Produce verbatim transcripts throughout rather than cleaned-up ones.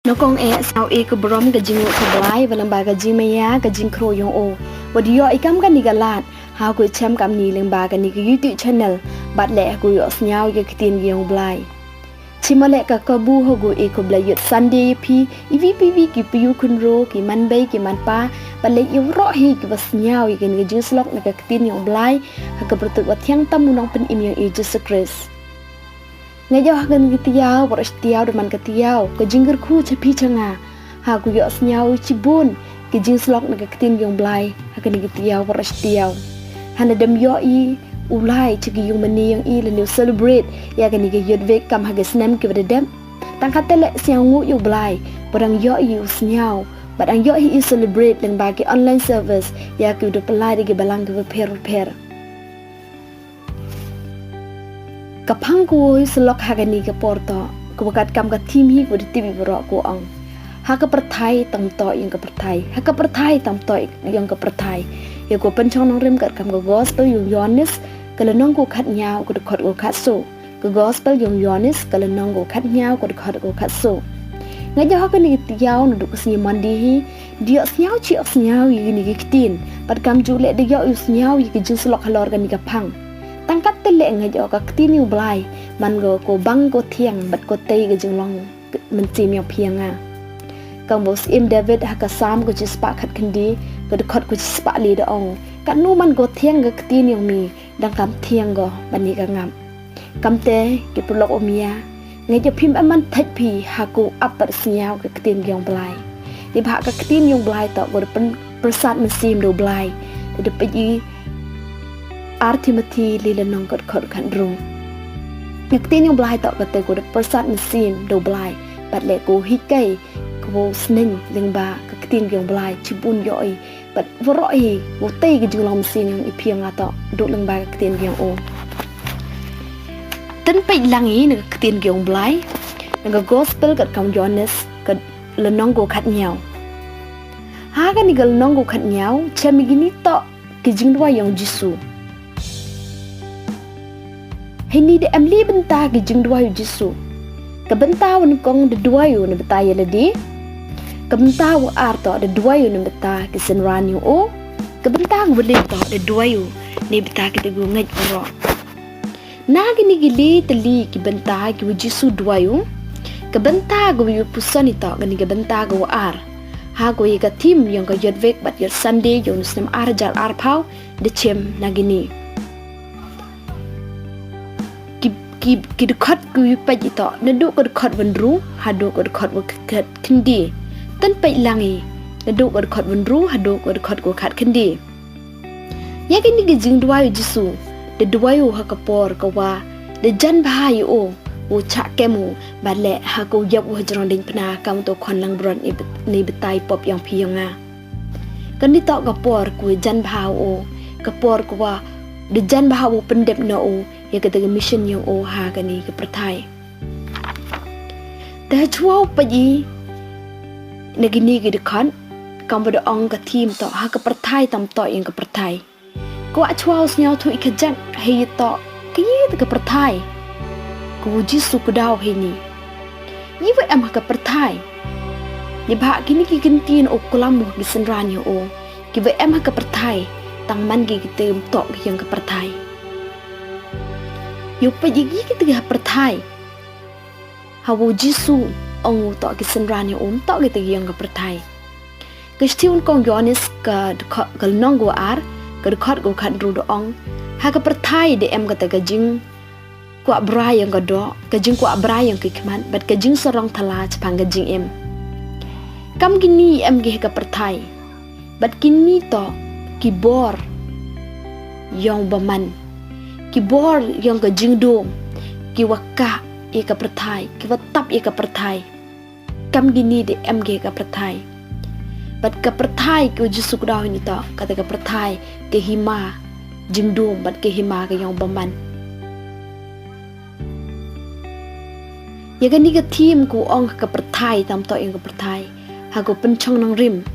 Nyngkong eh sñiaw e ka burom ka jingïoh ka Blai, wa lyngba ka jingmaya ka jingkyrkhu yong o. Wa da yoh i kam kani ka lad, ha ko chem kamni lyngba kani ka YouTube channel, bad leh ha ko yoh sñiaw ya ka ktien yong Blai. Chim leh ka kabu ha ko e ko Blai yut Sunday ya phi, iwi pa iwi ki payu khynro, ki manbei, ki manpa, bad leh ya waroh hi ki wa sñiaw ya kani ka jingslok na ka ktien yong Blai, ha ka pyrtuit wa thiang tam u nongpynim yong i Jisu Khrist. Nga yoh ha kani ka tayaaw, waroh shi tayaaw da man ka tayaaw ka jingkyrkhu cha phi cha nga. Ha ko yoh sñiaw i chibun ki jingslok na ka ktien yong Blai ha kani ka tayaaw, waroh shi tayaaw. Hana dem yoh i u lai cha ki yung mane yong i lane u celebrate ya kani ka Youth Week kam ha ki snem ki wa da dep. Tang katte leh sñiaw nguh ya u Blai, wa dang yoh i u sñiaw, wa dang yoh i celebrate lyngba ki online service ya ki u da pynlai da ki balang ki wa pher wa pher. Ka phang ko wa u slok ha kani ka por toh, ko wa kat kam ka theme hi ko da tip i waroh ko ong. Ha ka pyrthai tam toh yong ka pyrthai. Ha ka pyrthai tam toh yong ka pyrthai. Ya ko pynchong nongrim kat kam ka Gospel yong Yohanes, ka lynnong ko khatñiaw, ka dkhot ko khatso. Ka Gospel yong Yohanes, ka lynnong ko khatñiaw, ka dkhot ko khatso. Nga yoh ha kani ka tayaaw naduh ka sngi Monday hi, da yoh sñiaw chi yoh sñiaw ya kani ka ktien, bad kamjooh leh da yoh u sñiaw ya ka jingslok halor kani ka phang. Tang katte leh nga yoh ka ktien u Blai, man ko ko bang ko thiang, bad ko tei ka jinglong mynsiem yong phi yong nga. Kam wa u Syiem David ha ka Salm ko chispah khatkhyndai, ka dkhot ko chispah le da ong. Katno man ko thiang ka ktien yong mi, dang kam thiang ko bani ka ngap. Kamte ki paralok u maya, nga yoh phim em man thait phi ha ko ap bad sñiaw ka ktien yong Blai. Neibhah ka ktien yong Blai toh ko da pyn-, pyrsad mynsiem da u Blai. Da da peit i Ar Timothi le lynnong ka dkhot khatynru. Ka ktien yong Blai toh katte ko da pyrsad mynsiem da u Blai. Bad leh ko hikai ko wow sneng lyngba ka ktien yong Blai chibun yoh i. Bad waroh hi, wa tei ka jinglong mynsiem yong i phi yong nga toh, duh lyngba ka ktien yong o. Tang peit lang i na ka ktien yong Blai, na ka Gospel kat kam Yohanes, ka lynnong ko khatñiaw. Ha kani ka lynnong ko khatñiaw, chem i kini toh ki jingduwai yong Jisu. Heini da em le bynta ki jingduwai u Jisu. Ka bynta wa nyngkong da duwai u neibynta ya lade. Ka bynta wa ar toh da duwai u neibynta ki synran yong o. Ka bynta wa le toh da duwai u neibynta ki te ko ngeit waroh. Na kini ki le tylli ki bynta ki wa u Jisu duwai u. Ka bynta ka wa u puson i toh kani ka bynta ka wa ar. Ha ko ya ka theme yong ka Youth Week bad Youth Sunday yong u snem ar hajar arphaw da chem na kini. Ki, ki, ki dkhot ki wa u peit i toh, naduh ka dkhot wa ynru haduh ka dkhot wa khat, khatkhynde. Tang peit lang i, naduh ka dkhot wa ynru haduh ka dkhot wa khatkhynde. Ya kini ki jingduwai u Jisu, da duwai u ha ka por ka wa da jan bha ya o, u chah kem u, bad leh ha ka u yap u hajrong diengphna kam u to khon langbrot neibynta i pop yong phi yong nga. Kani toh ka por ka wa jan bha u, ka por ka wa da jan bha u pyndep noh u ya kata ka mission yong u ha kani ka pyrthai. Te hachwa u peit i na kini ki dkhot, kam wa da ong ka theme toh, ha ka pyrthai tam toh yong ka pyrthai. Ka wa chwa u sñiawthooh i kajak, hei ya toh, ka ya kata ka pyrthai ka wa u Jisu kdaw heini. Ki wa em ha ka pyrthai. Neibhah kini ki kyntien u klam u ki synran yong o. Ki wa em ha ka pyrthai, tang man ki kite ym toh ki yong ka pyrthai. Yow peit i ki kite ki ha pyrthai. Ha wa u Jisu ong u toh ki synran yong o ym toh kite ki yong ka pyrthai. Ka shithi u nyngkong Yohanes ka dkho-, ka lynnong ka wa ar, ka dkhot ka wa khatynru da ong. Ha ka pyrthai da em kata ka jing kwah brai yong ka doh, ka jingkwah brai yong ki khmat, bad ka jingsarong thala chaphang ka jingim. Kam kini em ki ha ka pyrthai. Bad kini toh ki bor yong bymman. Ki bor yong ka jingdum. Ki wa kah ya ka pyrthai, ki wa tap ya ka pyrthai. Kam kini da em ki ha ka pyrthai. Bad ka pyrthai ka wa u Jisu kdaw heini toh, kata ka pyrthai ka hima jingdum, bad ka hima ka yong bymman. Ya kani ka theme ka wa ong ha ka pyrthai tam toh yong ka pyrthai. Ha ka wa pynchong nongrim.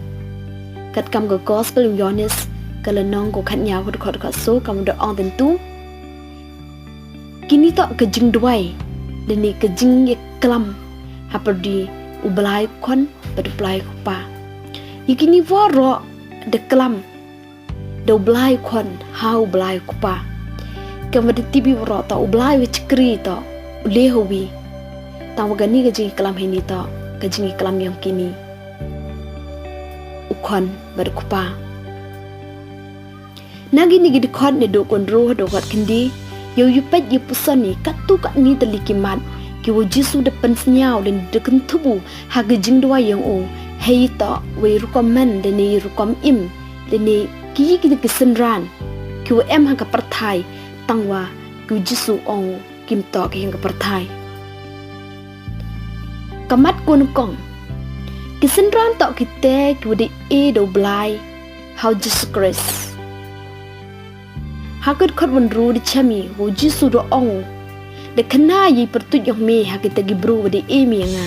Katkam ka Gospel yong Yohanes, ka lynnong ka wa khatynñiaw ka dkhot khatso, kam wa da ong te tu. Kini toh ka jingduwai, lane ka jingyaklam hapyrdi U Blai u Khon bad U Blai u Kpa. Ya kini waroh da klam da U Blai u Khon ha U Blai u Kpa. Kamwa da tip i waroh toh U Blai wa chakri toh u le ha wi. Tangwa kani ka jingklam heini toh ka jingklam yong kini, u Khon bad u Kpa. Na kini ki dkhot nadooh ka ynru hadooh ka khyndai, yow yu peit yu puson i kattu katni tylli ki mat kiwa u Jisu da pynsñiaw lane da kynthup u ha ka jingduwai yong u. Hei toh wei rukom man lane i rukom im lane ki, ki, ki synran kiwa em ha ka pyrthai, tangwa ki u Jisu ong u kim toh ki yong ka pyrthai. Ka mat kawa nyngkong, ki synran toh kitæ kiwa da e da U Blai ha u Jisu Khrist. Ha ka dkhot wa ynru da chem i wa u Jisu da ong u, da khana ya i pyrtuid yong me ha kitæ ki bru wa da e mi ya nga.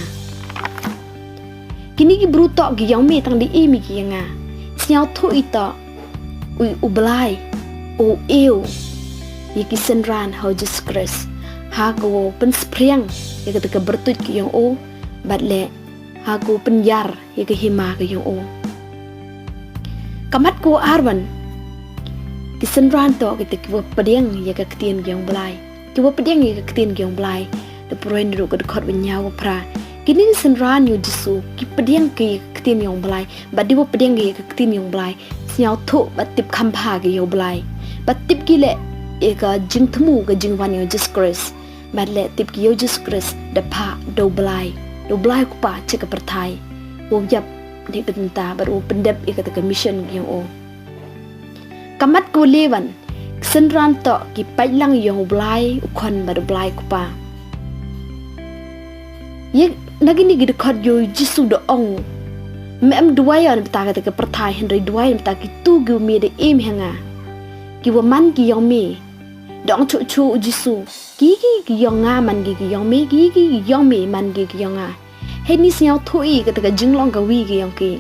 Kini ki bru toh ki yong me tang da e mi ki ya nga. Sñiawthooh i toh u, U Blai u e u ya ki synran ha u Jisu Khrist, ha kawow pynspyrang ya katæ ka pyrtuid ka yong u, bad leh ha kawow pynyar ya ka hima ka yong u. Ka mat kawa ar wan, ki synran toh kitæ kiwa pdiang ya ka ktien ka yong u Blai. Kiwa pdiang ya ka ktien ka yong u Blai. Da pyrtuid nadooh ka dkhot wa ynñiaw wa phra. Kini ki synran yong u Jisu ki pdiang ki ya ka ktien yong u Blai, bad deiwa pdiang ki ya ka ktien yong u Blai, sñiawthooh bad tip khambha ki ya u Blai, bad tip ki leh ya ka jingthmu ka jingwan yong u Jisu Khrist, bad leh tip ki ya u Jisu Khrist da phah da U Blai, da U Blai u Kpa cha ka pyrthai, wow yap neibynta bad wow pyndep ya katæ ka mission ka yong u. Ka mat kawa le wan, ki synran toh ki paidlang yong U Blai u Khon bad U Blai u Kpa. Ya, na kini ki dkhot yow u Jisu da ong u, ym em duwai o neibynta katæ ka pyrthai, hynrei duwai neibynta kitu kiwa me da e mi ha nga, kiwa man ki yong me. Da ong chooh chooh u Jisu, ki, ki, ki yong nga man ki, ki yong me, ki, ki, ki yong me man ki, ki yong nga. Heini sñiawthooh i katæ ka jinglong kawi ka yong ki.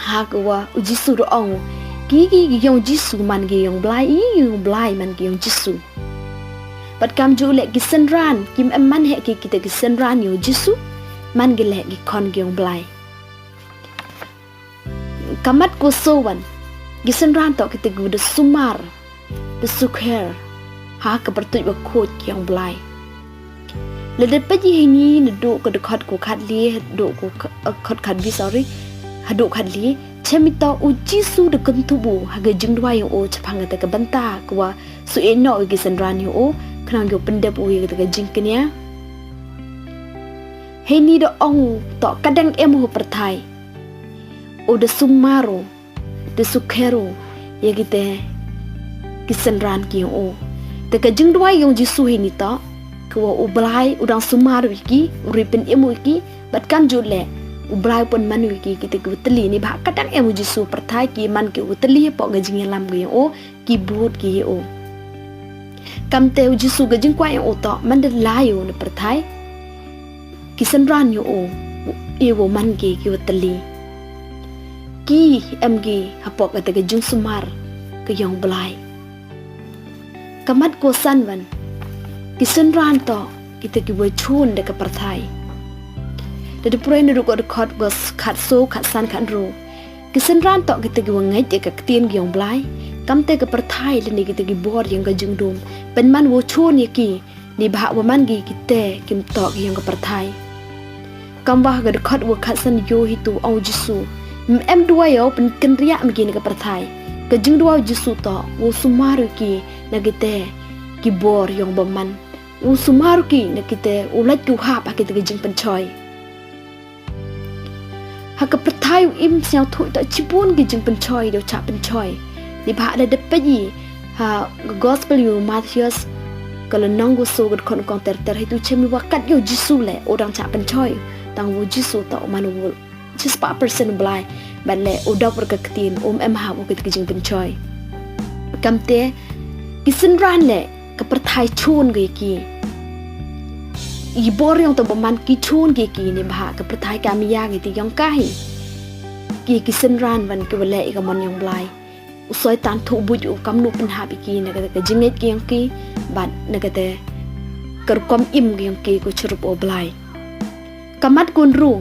Ha kawa u Jisu da ong u, ki, ki, ki yong u Jisu man ki yong u Blai, i, yong u Blai man ki yong u Jisu. Bad kamjooh leh ki synran, kim em man heh ki kitæ ki synran yong u Jisu, man ki leh ki khon ki yong u Blai. Ka mat kawa soo wan, ki synran toh kitæ kiwa da sumar, da sukher ha ka pyrtuid wa khooid ka yong u Blai. Lada peit i heini nadooh ka dkhot kawa khatli, hadooh ka, eh, khot khatwi, sorry, hadooh khatli, chem i toh u Jisu da kynthup u ha ka jingduwai yong u chaphang katæ ka bynta kawa su e noh ya ki synran yong u, khnang yow pyndep u ya katæ ka jingkñia. Heini da ong u toh ka dang em u ha pyrthai, u da sumar u, da sukher u ya kitæ ki synran ki yong u. Tæ ka jingduwai yong u Jisu heini toh kawa u Blai u dang sumar u ya ki, u ri pynim u ya ki, bad kamjooh leh u Blai u pynman u ya ki kitæ kiwa tylli, neibhah ka dang em u Jisu ha pyrthai, ki man kiwa tylli hapoh ka jingyalam ka yong u, ki bood ki ya u. Kamtæ u Jisu ka jingkwah yong u toh manda lai u na pyrthai, ki synran yong u, e wow man ki kiwa tylli, ki em ki hapoh katæ ka jingsumar ka yong u Blai. Ka mat kawa san wan, ki synran toh kitæ kiwa choon da ka pyrthai. Lada pyrtuid nadooh ka dkhot wa khatsoo, khatsan, khatynru, ki synran toh kitæ kiwa ngait ya ka ktien ka yong u Blai. Kamtæ ka pyrthai lane kitæ ki bor yong ka jingdum pynman wow choon ya ki, neibhah wa man ki kitæ kim toh ki yong ka pyrthai. Kamwa ha ka dkhot wa khatsan yoo heitu ong u Jisu, ym em duwai o pynkynriah mi ki na ka pyrthai. Ka jingduwai u Jisu toh wow sumar u ya ki na kitæ ki bor yong u bymman, wow sumar u ya ki na kitæ, wow lait ki u hap ha kitæ ki jingpynchoi. Ha ka pyrthai u im sñiawthooh toh chiboon ki jingpynchoi daw chah pynchoi. Neibhah lada peit i ha ka Gospel yong u Mathaios, ka lynnong kawa soo, ka dkhot nyngkong ter ter, heitu chem i wa kat ya u Jisu leh u dang chah pynchoi, tangwa u Jisu toh u man u chispah percent u Blai, bad leh u dap wa ka ktien, um em hap wa kitæ ki jingpynchoi. Kamtæ ki synran leh ka pyrthai choon ko ya ki, i bor yong u bymman ki choon ko ya ki, neibhah ka pyrthai kam ya kitæ yong ka hi. Ki, ki synran wan kiwa leh ya ka mon yong u Blai, u Soitan thooh buit u kamnu pynhap ya ki na katæ ka jingngeit ka yong ki, bad na katæ ka rukom im ka yong ki kawa chirup u Blai. Ka mat ko ynru,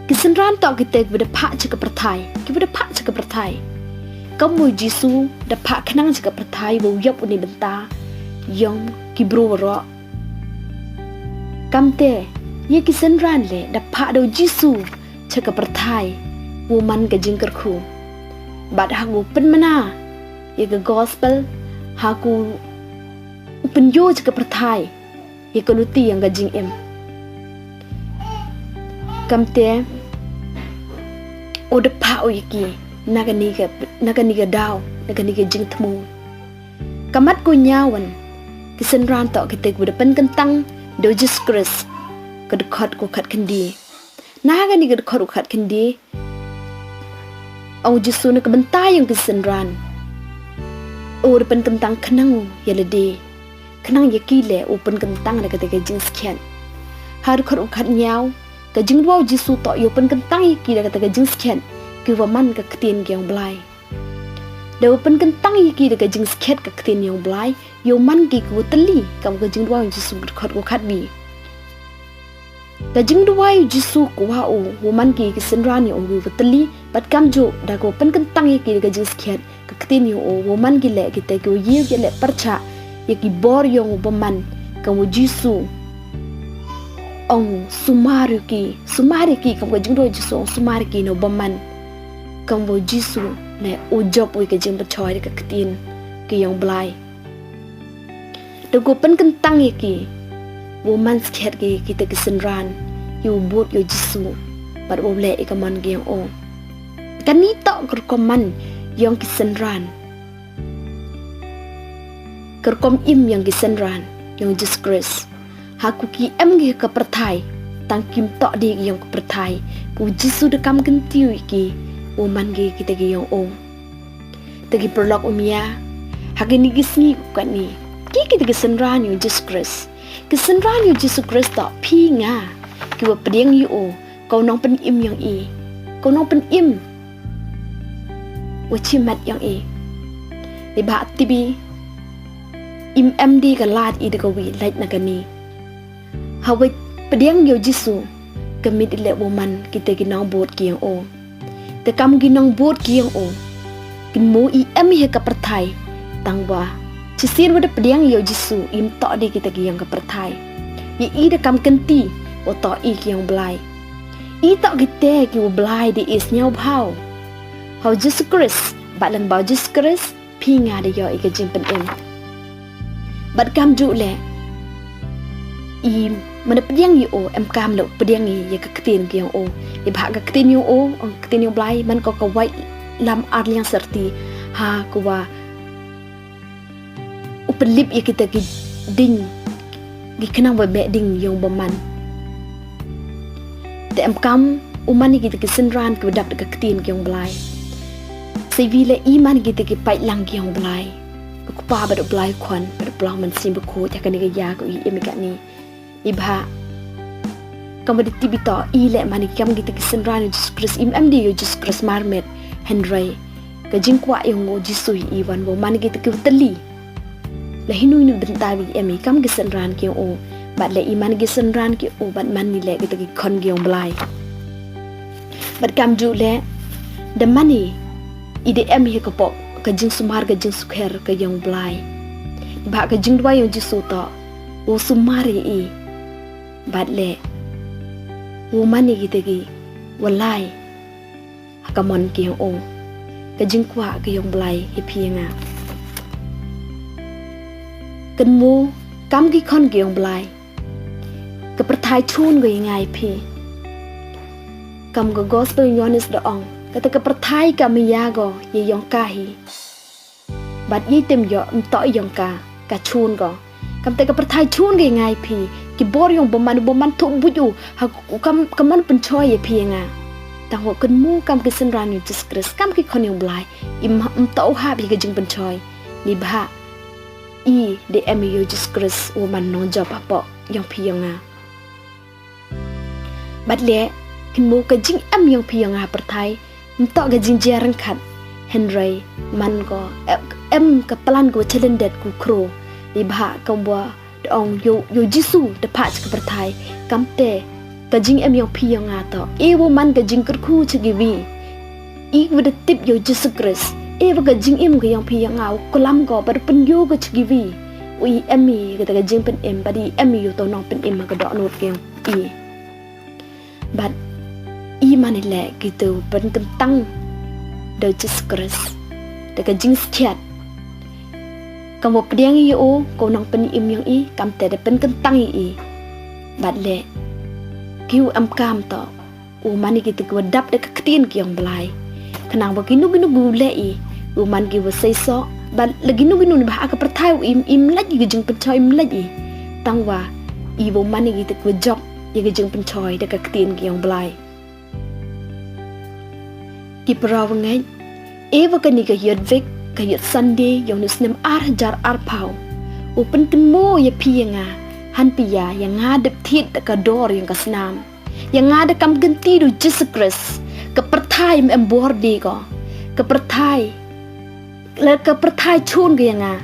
ki synran toh kitæ kiwa da phah cha ka pyrthai, kiwa da phah cha ka pyrthai. Kamwa u Jisu da phah khnang cha ka pyrthai wow yap u neibynta yong ki bru waroh. Kamtæ, ya ki synran leh da phah da u Jisu cha ka pyrthai wow man ka jingkyrkhu. Bad ha kawa pynbna ya ka gospel, ha kawa u pynyoo cha ka pyrthai ya ka luti yong ka jingim. Kamtæ, u da phah u ya ki na kani ka, na kani ka daw, na kani ka jingthmu. Ka mat ko ynñiaw wan, ki synran toh kitæ kiwa da pynkyntang da u Jisu Khrist, ka dkhot kawa khatkhynde. Na kani ka dkhot kawa khatkhynde, ong u Jisu na ka bynta yong ki synran, u da pynkyntang khnang u ya lade, khnang ya ki leh u pynkyntang da katæ ka jingskhiat. Ha dkhot kawa khatynñiaw, ka jingduwai u Jisu toh yow pynkyntang ya ki da katæ ka jingskhiat, kiwa man ka ktien yong u Blai. Da u pynkyntang ya ki da ka jingskhiat ka ktien yong u Blai, yow man ki kiwa tylli, kam ka jingduwai u Jisu dkhot kawa khatwi. Ka jingduwai u Jisu kwah u wow man ki ki synran yong u kiwa tylli, bad kamjooh da kawa pynkyntang ya ki da ka jingskhiat ka ktien yong u, wow man ki leh kitæ kiwa ye u yaleh pyrchah ya ki bor yong u bymman, kamwa u Jisu ong sumar ya ki, sumar ya ki, kam ka jingduwai u Jisu ong sumar ya ki na u bymman. Kamwa u Jisu leh u jop u ya ka jingpynchoi da ka ktien ka yong u Blai. Da kawa pynkyntang ya ki wow man skhiat ki kitæ ki synran, yow bood ya u Jisu, bad wow leh ya ka mon ka yong u. Kani toh ka rukom man yong ki synran, ka rukom im yong ki synran yong u Jisu Khrist. Ha kawa ki em ki ha ka pyrthai, tang kim toh de ki yong ka pyrthai, kawa u Jisu da kam kynti u ya ki wow man ki kitæ ki yong u. Tæ ki paralok wa maya, ha kini ki sngi katni, ki kitæ ki synran yong u Jisu Khrist. Ki synran yong u Jisu Khrist toh phi nga, kiwa pdiang ya o, kawa nongpynim yong i, kawa nongpynim wa chimat yong i. Neibhah tip i, im em de ka laad i da kawi lait na kani. Hawa pdiang ya u Jisu, ka miet i leh wow man kitæ ki nongbood ki yong o. Tæ kam ki nongbood ki yong o, kynmoo i em i ha ka pyrthai, tangwa chisien wa da pdiang ya u Jisu, ymtoh de kitæ ki yong ka pyrthai. Ya i da kam kynti wa toh i ki yong u Blai. I toh kitæ kiwa u Blai da e sñiawbha u. Ha u Jisu Khrist, bad lyngba u Jisu Khrist, phi nga da yoh i ka jingpynim. Bad kamjooh leh, i, manda pdiang ya o, emkaam leh u pdiang i ya ka ktien ki yong o. Neibhah ka ktien yong o, ong ka ktien yong u Blai, man ko ka wait lam ar liang syrti, ha kawa u pynlip ya kitæ ki diñ, ki khnang wa meh diñ yong u bymman. Tæ emkaam u man i kitæ ki synran kiwa dap da ka ktien ki yong u Blai. Sa iwi leh i man i kitæ ki paitlang ki yong u Blai, u Kpa bad u Blai u Khon bad u Blai u Mynsiem Bakhuid, ha kani ka ya kawi im i katni. Neibhah kamwa da tip i toh, i leh man i kam kitæ ki synran yong u Jisu Khrist, im em de ya u Jisu Khrist marmet, hynrei ka jingkwah yong u Jisu i wan wow man kitæ kiwa tylli. La hinu hinu bynta i em i kam ki synran ki yong o, bad leh i man ki synran ki yong o, bad man i leh kitæ ki khon ki yong u Blai. Bad kamjooh leh, da man i, i da em i ha ka pok ka jingsumar ka jingsukher ka yong u Blai. Neibhah ka jingduwai yong u Jisu toh wow sumar ya i, bad leh wow man i kitæ kiwa lai ha ka mon ki yong o. Ka jingkwah ka yong u Blai ya phi ya nga. Kynmoo, kam ki khon ki yong u Blai, ka pyrthai choon ko ya nga ya phi. Kam ka Gospel Yohanes da ong, katæ ka pyrthai ka maya ko yei yong ka hi, bad yei tæ ymtoh yong ka, ka choon ko. Kamtæ ka pyrthai choon ko ya nga ya phi. Ki bor yong u bymman, u bymman thooh buit u ha ka mon pynchoi ya phi ya nga. Tangwa kynmoo, kam ki synran yong u Jisu Khrist, kam ki khon yong u Blai, ym, ymtoh u hap ya ka jingpynchoi. Neibhah i da em i ya u Jisu Khrist uwa man nongjop hapoh yong phi yong nga. Bad leh, kynmoo, ka jingem yong phi yong nga ha pyrthai ymtoh ka jingjia ryngkat, hynrei man ko, em, em ka plan kawa chalyndet kawa khroo. Neibhah kamwa da ong ya u, ya u Jisu da phah cha ka pyrthai, kamtæ Ka jingim yong phi yong nga toh e wow man ka jingkyrkhu cha kiwi. I wa da tip ya u Jisu Khrist, e wa ka jingim ka yong phi yong nga u klam ko bad u pynyoo ko cha kiwi. U i em i kata ka jingpynim bad i em i u to nongpynim ha ka dohnud ka yong i. Bad i man i leh kitu pynkyntang da u Jisu Khrist da ka jingskhiat. Kam wa pdiang i ya u ko nongpynim yong i, kamte da pynkyntang i i. Bad leh ki u em kam toh u man i kitu ki wa dap da ka ktien ki yong Blai. Khnang wa kinu kinu ki u leh i u man ki wa seisoh. Bad la kinu kinu ni bah ha ka pyrthai u im, im lait i ka jingpynchoi, im lait i. Tang wa i wa man i kitu ki wa jop ya ka jingpynchoi da ka ktien ki yong Blai. Ki para wa ngeit, e wa kani ka Youth Week, ka Youth Sunday yong u snem ar hajar arphaw, u pynkynmaw ya phi ya nga, han phi ya ya nga dep thied da ka dor yong ka snam. Ya nga da kam kynti da u Jisu Khrist. Ka pyrthai em, em bor de ko. Ka pyrthai, la ka pyrthai chun ka ya nga,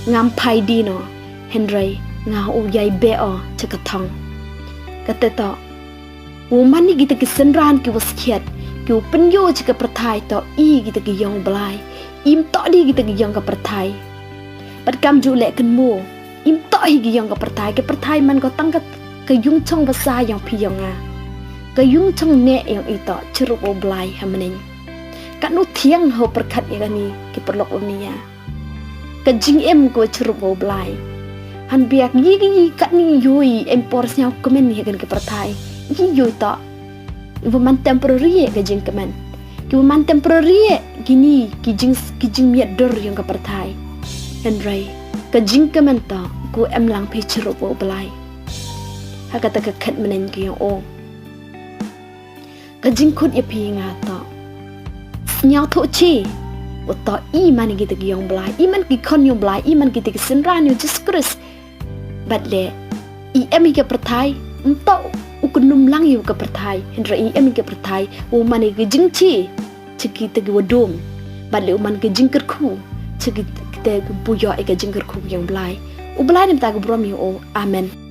ngam phai di no, hynrei nga u yai beh o cha ka thong. Kata toh u man i kita ki synran ki wa skhiat, ki u pynyoo cha ka pyrthai toh i kita ki yong Blai. Im toh di kita ki yong ka pyrthai. Bad kam ju leh kynmaw, im toh hi ki yong ka pyrthai. Ka pyrthai man ko tang ka, ka yung chong basa yong phi yong nga. Ka yung chong neh yong i toh chirup wa u Blai ha mneng. Katnu thiang ho pyrkhat ya kani ki paralok wa maya. Ka jingim ko chirup wa u Blai. Han biak yi ki yi katni yoi em por sñiaw kmen ya kani ki pyrthai. Yi yoi toh i wa man temporary ya ka jingkmen. Ki wa man temporary ya kini ki jing, ki jingmiat dur yong ka pyrthai. Hynrei ka jingkmen toh ko em lang phi chirup wa u Blai ha kata ka khet mneng ki yong o. Ka jingkhut ya phi nga toh sñiaw thoh chi wa toh i man kita ki yong Blai, i man ki khon yong Blai, i man kita ki synran yong u Jisu Khrist. Bad leh i em i ka pyrthai, ym toh u kynum lang ya ka pyrthai, hynrei i em i ka pyrthai u man i ka jingchi cha kita ki wa dum. Bad leh u man ka jingkyrkhu cha kita ki puyoh i ka jingkyrkhu yong Blai. U Blai ni mta ka burom yong o. Amen.